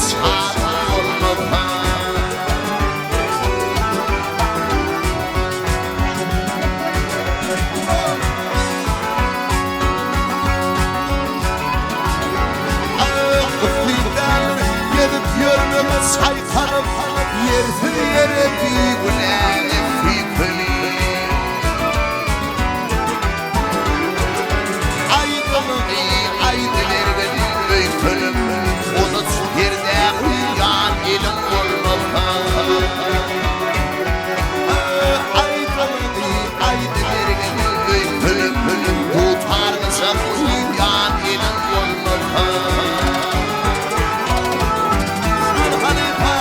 çaryň bolmasa. Gyzly gezip ýörmek çaýkanyp, Ýersiz ýere bigünäni süýkenip. Aýdymyňy aýdybergin öýkelip, Unut perdä guýýan eliň bolmasa. Aýdymyňy aýdybergin öýkelip, Dutargyça guýýan eliň bolmasa. Halypa!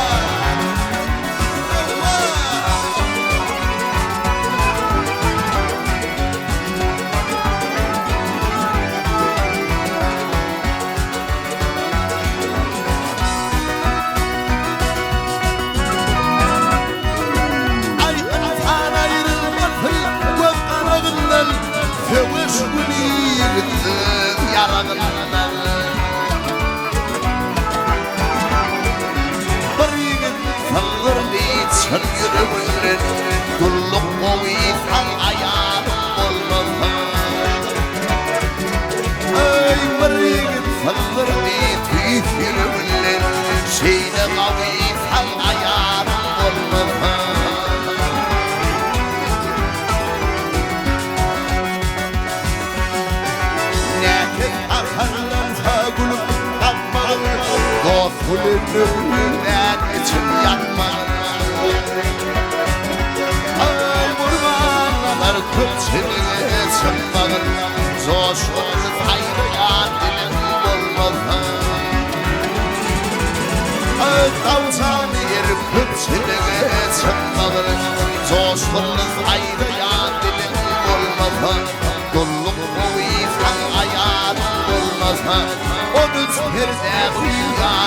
Aý ynsan aýrylmasyn göz garagyndan, Söweş güni ýigitlik ýaragyndan. Bir ýigit syldyrdy çyn ýüreginden, Dulluk gowy saň aýalyň bolmasa. Eý, bir ýigit syldyrdy tüýs ýüreginden, Şeýle gawy saň aýalyň bolmasa. Näkes gaharlansa gülüp bakmagyn, Dost güli möwrübän içip ýatmagyn. Aý, Gurbannazar köpçülige çykmagyn, Joşgunly saýraýan diliň bolmasa. Aý, Gawjan ýer köpçülige çykmagyn, Joşgunly saýraýan diliň bolmasa. Gulluk gowy saň aýalyň bolmasa, 13 perdä guýýan.